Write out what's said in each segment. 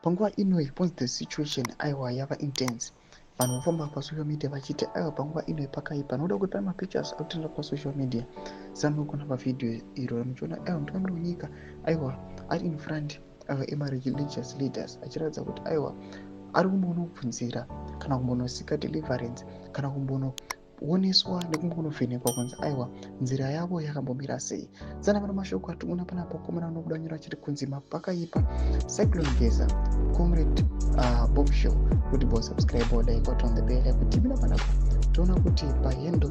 Panguva ino once the situation, aiwa, yava intense. Vanhu vofamba pasocial media vachiti, aiwa, panguva ino pakaipa, nokuda kuti pane mapictures akutenderera pasocial media. Samunogona pavhidhiyo iro muchiona, aiwa, mutungamiri wenyika, aiwa, ari in front, aiwa, emareligious leaders, achiratidza kuti, aiwa, ari kumbonobvunzira kana kumbonosika deliverance kana kumbonooneswa nekumbonovhenekwa kunzi, aiwa, nzira yavo yakambomira sei. Sana pana mashoko atikuona panapa, komana unobuda nyora achiti kunzi mapakaipa, Cyclone Geza, Comrade Bombshell, kuti bo subscribe, like, on the bell kuti mina. Panapa toona kuti pahandle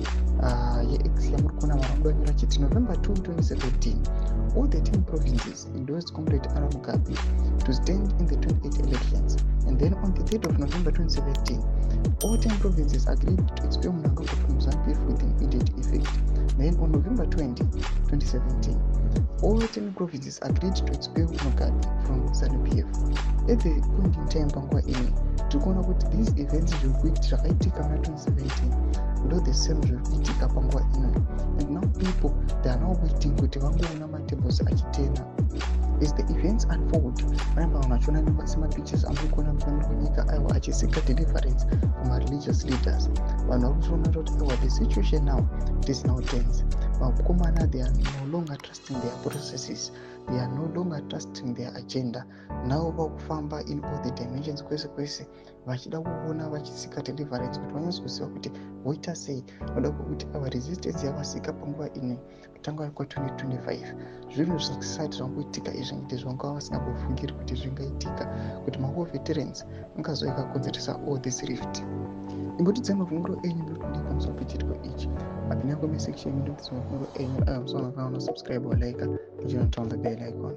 yeX yamuri kuona, vanhu vanobuda nyora achiti November 2 2017, all the 10 provinces endorsed Comrade R Mugabe to stand in the 28 elections. And then on the 3rd of November 2017, all 10 provinces agreed to expel Mnangagwa from ZANU-PF with immediate effect. Then on November 20 2017, all 10 provinces agreed to expel Mugabe from ZANU-PF. At the point in time, panguva ino, tiri kuona kuti these events zvakaitika muna 2017 ndo the same zviri kuitika panguva ino. And now people, they are now waiting kuti vangoona matables achiturna as the events unfold. Vanamba vanhu vachiona semapictures amuri kuona mutungamiri wenyika, aiwa, achisika deliverance kumareligious leaders. Vanhu vari kutoona kuti, aiwa, the situation now, it is now tense. Vakomana, they are no longer trusting their processes, they are no longer trusting their agenda. Now vakufamba in all the dimensions, kwese kwese, vachida kuona vachisika deliverance kuti vanyatsokuziva kuti voita sei, noda kwekuti ava resistance yavasika panguva ino kutanga kwa2025. Zvinhu zvisati zvamboitika izvi, ngekuti zvanga vasingambofungiri kuti zvingaitika, kuti mawar veterans angazouya akakonzeresa all this rift. Imbotidzai mafungiro enyu ndotodii pamusoro pechiitiko ichi. Mapinda comment section, ndotidzai mafungiro enyu. Aya, musaona kana subscribe, like, muchinoturn the bell icon.